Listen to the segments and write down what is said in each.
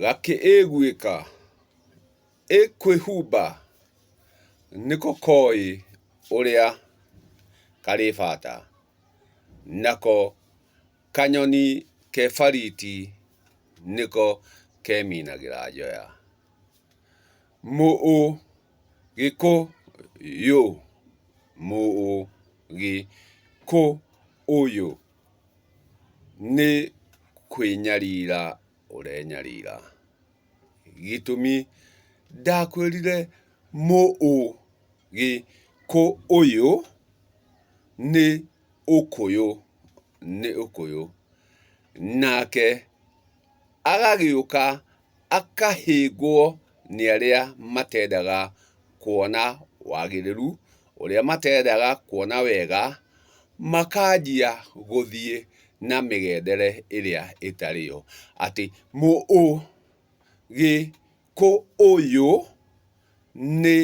Gakĩĩguĩka, ĩkwĩhumba nĩko koĩ ũrĩa karĩbata, nako kanyoni ke bariti nĩko keminagĩra njoya. Mũ-ũ-gĩ-kũ-yũ, mũ-ũ-gĩ-kũ-yũ nĩ kwĩnyarira ũrenyarira. Gĩtũmi ndakwĩrire mũ-ũ-gĩ-kũ-yũ nĩ ũkũyũ, nĩ ũkũyũ. Nake agagĩũka akahĩngwo nĩ arĩa matendaga kuona wagĩrĩru, ũrĩa matendaga kuona wega, makanjia gũthiĩ na mĩgendere ĩrĩa ĩtarĩ yo. Atĩ mũ ũ gĩ kũ yũ nĩ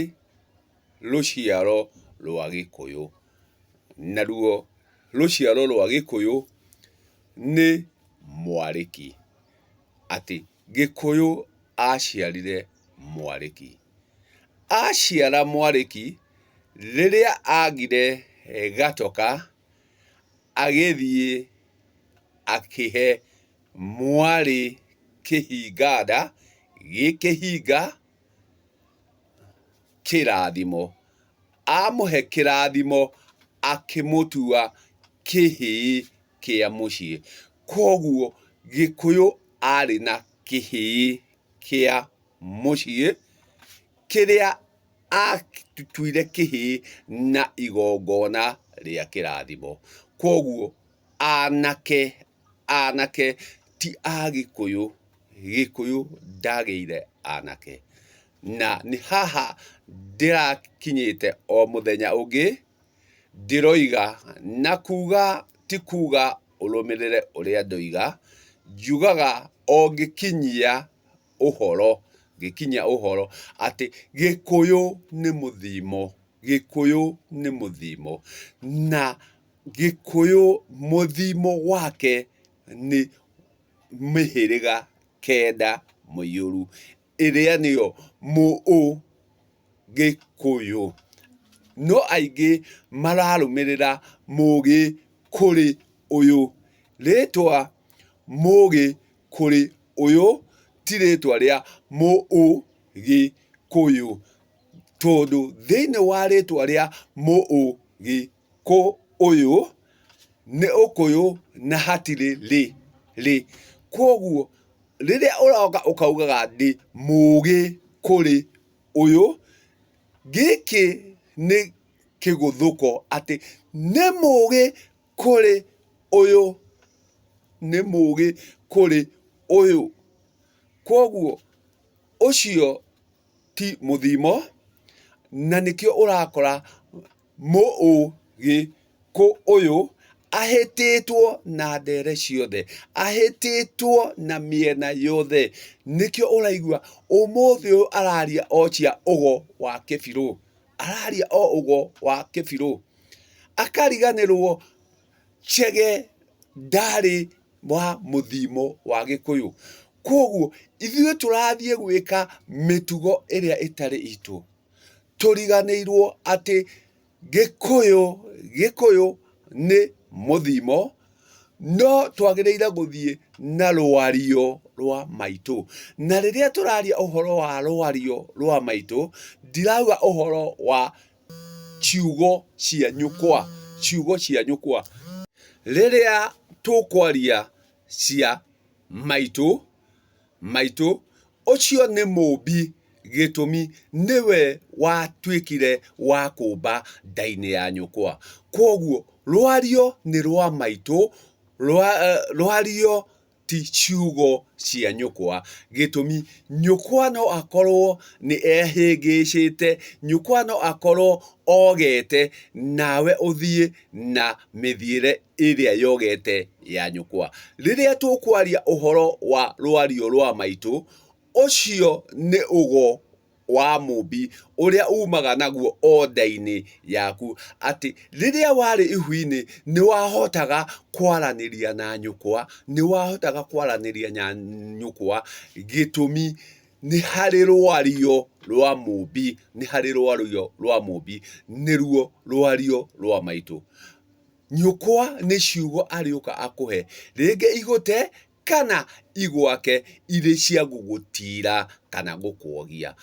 rũciaro rwa Gĩkũyũ. Naruo rũciaro rwa Gĩkũyũ nĩ mwarĩki. Atĩ Gĩkũyũ aciarire mwarĩki. Aciara mwarĩki, rĩrĩa agire gatoka, agĩthiĩ akĩhe mwarĩ kĩhinga nda, gĩ kĩhinga kĩrathimo. Amũhe kĩrathimo akĩmũtua kĩhĩĩ kĩa mũciĩ. Kwoguo Gĩkũyũ arĩ na kĩhĩĩ kĩa mũciĩ kĩrĩa atuire kĩhĩĩ na igongona rĩa kĩrathimo. Kwoguo anake, anake ti a Gĩkũyũ, Gĩkũyũ ndagĩire anake. Na nĩ haha ndĩrakinyĩte o mũthenya ũngĩ, ndĩroiga na kuga ti kuga ũrũmĩrĩre ũrĩa ndoiga, njugaga o ngĩkinyia ũhoro, ngĩkinyia ũhoro atĩ Gĩkũyũ nĩ mũthimo, Gĩkũyũ nĩ mũthimo, na Gĩkũyũ mũthimo wake nĩ mĩhĩrĩga kenda mũiyũru, ĩrĩa nĩyo mũ ũ Gĩkũyũ. No aingĩ mararũmĩrĩra mũgĩ kũrĩ ũyũ. Rĩtwa mũgĩ kũrĩ ũyũ ti rĩtwa rĩa mũ ũ gĩ kũ yũ, tondũ thĩinĩ wa rĩtwa rĩa mũ ũ gĩ kũ ũyũ nĩ ũkũyũ na hatirĩ rĩ rĩ. Kwoguo rĩrĩa ũroka ũkaugaga ndĩ mũgĩ kũrĩ ũyũ, gĩkĩ nĩ kĩgũthũko atĩ nĩ mũgĩ kũrĩ ũyũ, nĩ mũgĩ kũrĩ ũyũ. Kwoguo ũcio ti mũthimo, na nĩkĩo ũrakora mũgĩkũyũ ahĩtĩtwo na ndere ciothe, ahĩtĩtwo na mĩena yothe. Nĩkĩo ũraigua ũmũthĩ ũyũ araria o cia ũgo wa kĩbirũ, araria o ũgo wa kĩbirũ. Akariganĩrwo Chege ndarĩ wa mũthimo wa Gĩkũyũ. Kwoguo ithuĩ tũrathiĩ gwĩka mĩtugo ĩrĩa ĩtarĩ itũ. Tũriganĩirwo atĩ Gĩkũyũ, Gĩkũyũ nĩ mũthimo, no twagĩrĩire gũthiĩ na rwario rwa maitũ. Na rĩrĩa tũraria ũhoro wa rwario rwa maitũ, ndirauga ũhoro wa ciugo cia nyũkwa, ciugo cia nyũkwa. Rĩrĩa tũkwaria cia maitũ, maitũ, ũcio nĩ mũmbi, gĩtũmi nĩwe watuĩkire wa kũmba nda-inĩ ya nyũkwa. Kwoguo rwario nĩ rwa maitũ, rwario ti ciugo cia nyũkwa. Gĩtũmi, nyũkwa no akorwo nĩ ehĩngĩcĩte, nyũkwa no akorwo ogete, nawe ũthiĩ na mĩthiĩre ĩrĩa yogete ya nyũkwa. Rĩrĩa tũkwaria ũhoro wa rwario rwa maitũ, ũcio nĩ ũgo. wa mũmbi ũrĩa umaga naguo o nda-inĩ yaku, atĩ rĩrĩa warĩ ihu-inĩ nĩ wahotaga kwaranĩria na nyũkwa, nĩ wahotaga kwaranĩria na nyũkwa, gĩtũmi nĩ harĩ rwario rwa mũmbi, nĩ harĩ rwario rwa mũmbi, nĩruo rwario rwa maitũ. Nyũkwa nĩ ciugo arĩũka akũhe, rĩngĩ igũte kana igwake irĩ cia gũgũtira kana gũkwogia.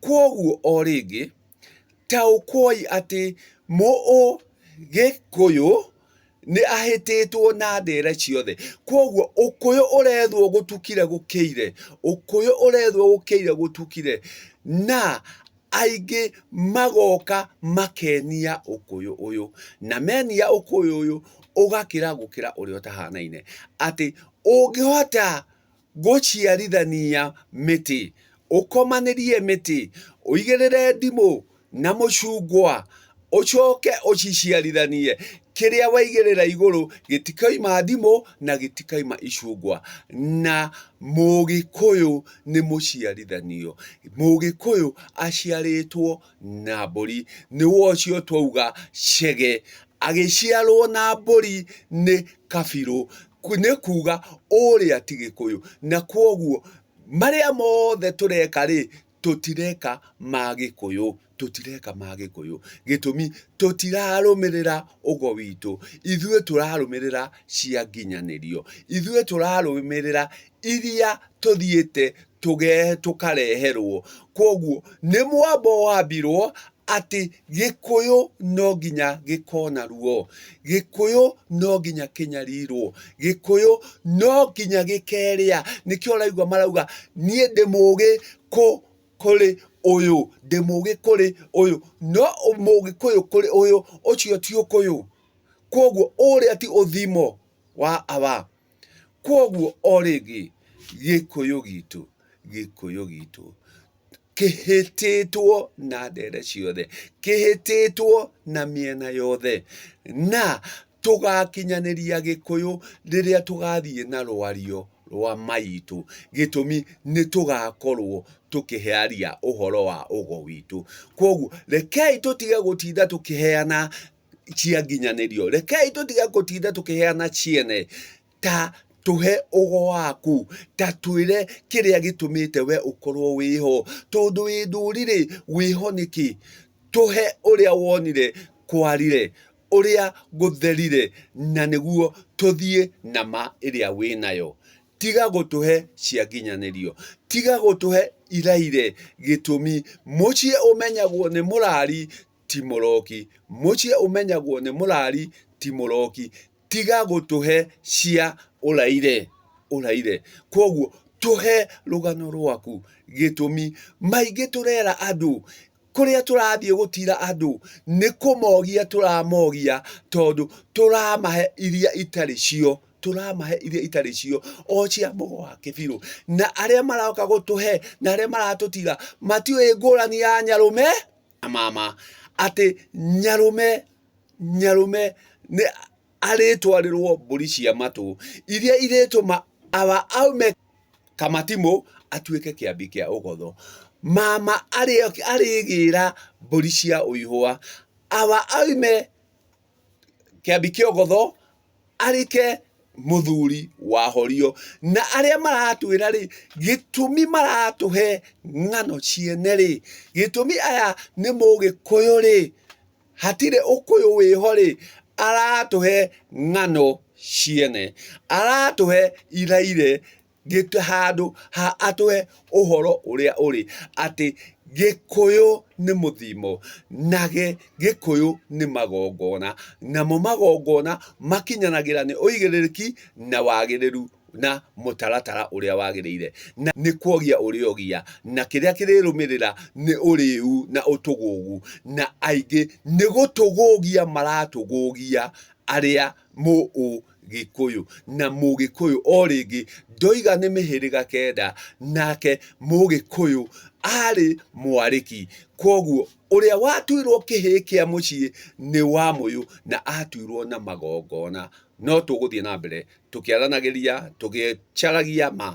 Kwoguo o rĩngĩ, taũkwoi atĩ Mũgĩkũyũ nĩ ahĩtĩtwo na ndere ciothe. Kwoguo ũkũyũ ũrethwo gũtukire gũkĩire, ũkũyũ ũrethwo gũkĩire gũtukire, na aingĩ magoka makenia ũkũyũ ũyũ, na menia ũkũyũ ũyũ ũgakĩra gũkĩra ũrĩa ũtahanaine. Atĩ ũngĩhota gũciarithania mĩtĩ, ũkomanĩrie mĩtĩ, ũigĩrĩre ndimũ na mũcungwa, ũcoke ũciciarithanie, kĩrĩa waigĩrĩra igũrũ gĩtikauma ndimũ na gĩtikauma icungwa. Na Mũgĩkũyũ nĩ mũciarithanio. Mũgĩkũyũ aciarĩtwo na mbũri, nĩwe ũcio twauga Chege, agĩciarwo na mbũri nĩ kabirũ, nĩ kuga ũrĩa ti Gĩkũyũ. Na kwoguo marĩa mothe tũreka rĩ, tũtireka ma Gĩkũyũ, tũtireka ma Gĩkũyũ. Gĩtũmi tũtirarũmĩrĩra ũgo witũ, ithuĩ tũrarũmĩrĩra cia nginyanĩrio, ithuĩ tũrarũmĩrĩra iria tũthiĩte tũkareherwo. Kwoguo nĩ mwambo wambirwo atĩ Gĩkũyũ no nginya gĩkona ruo, Gĩkũyũ no nginya kĩnyarirwo, Gĩkũyũ no nginya gĩkerĩa. Nĩkĩo ũraigua marauga niĩ ndĩ mũgĩ kũrĩ ũyũ, ndĩ mũgĩ kũrĩ ũyũ, no mũgĩkũyũ kũrĩ ũyũ, ũcio ti ũkũyũ. Kwoguo ũrĩa ti ũthimo wa awa. Kwoguo o rĩngĩ Gĩkũyũ gitũ, Gĩkũyũ gitũ kĩhĩtĩtwo na ndere ciothe, kĩhĩtĩtwo na mĩena yothe, na tũgakinyanĩria Gĩkũyũ rĩrĩa tũgathiĩ na rwario rwa maitũ, gĩtũmi nĩ tũgakorwo tũkĩaria ũhoro wa ũgo witũ. Kwoguo rekei tũtige gũtinda tũkĩheana cia nginyanĩrio, rekei tũtige gũtinda tũkĩheana ciene, ta tũhe ũgo waku, ta twĩre kĩrĩa gĩtũmĩte we ũkorwo wĩho, tondũ wĩ ndũrĩrĩ wĩho nĩkĩ? Tũhe ũrĩa wonire kwarire, ũrĩa gũtherire, na nĩguo tũthiĩ na ma ĩrĩa wĩnayo. Tiga gũtũhe cia nginyanĩrio, tiga gũtũhe iraire, gĩtũmi mũciĩ ũmenyagwo nĩ mũrari ti mũroki, mũciĩ ũmenyagwo nĩ mũrari ti mũroki, tiga gũtũhe cia ũraire ũraire. Kwoguo tũhe rũgano rwaku, gĩtũmi maingĩ tũrera andũ kũrĩa tũrathiĩ gũtira andũ nĩ kũmogia tũramogia tondũ tũramahe iria itarĩ cio, tũramahe iria itarĩ cio o cia mũgo wa kĩbirũ. Na arĩa maroka gũtũhe na arĩa maratũtira matiũĩ ngũrani ya nyarũme na mama, atĩ nyarũme nyarũme nĩ arĩtwarĩrwo mbũri cia matũ iria irĩtũma awa aume kamatimũ atuĩke kĩambi kĩa ũgotho. Mama arĩgĩra mbũri cia ũihũa, awa aume kĩambi kĩa ũgotho arĩke mũthuri wa horio. Na arĩa maratwĩra rĩ, gĩtũmi maratũhe ng'ano ciene rĩ, gĩtũmi aya nĩ mũgĩkũyũ rĩ, hatirĩ ũkũyũ wĩho rĩ, aratũhe ng'ano ciene, aratũhe iraire handũ ha atũhe ũhoro ũrĩa ũrĩ, atĩ Gĩkũyũ nĩ mũthimo, na Gĩkũyũ nĩ magongona, namo magongona makinyanagĩra nĩ ũigĩrĩrĩki na wagĩrĩru na mũtaratara ũrĩa wagĩrĩire, na nĩ kwogia ũrĩogia, na kĩrĩa kĩrĩrũmĩrĩra nĩ ũrĩu na ũtũgũgu, na aingĩ nĩ gũtũgũgia maratũgũgia arĩa Mũgĩkũyũ. Na Mũgĩkũyũ o rĩngĩ ndoiga nĩ mĩhĩrĩga kenda, nake Mũgĩkũyũ arĩ mwarĩki. Kwoguo ũrĩa watuirwo kĩhĩĩ kĩa mũciĩ nĩ Wamũyũ na atuirwo na magongona. No tũgũthiĩ na mbere tũkĩaranagĩria, tũgĩcaragia ma.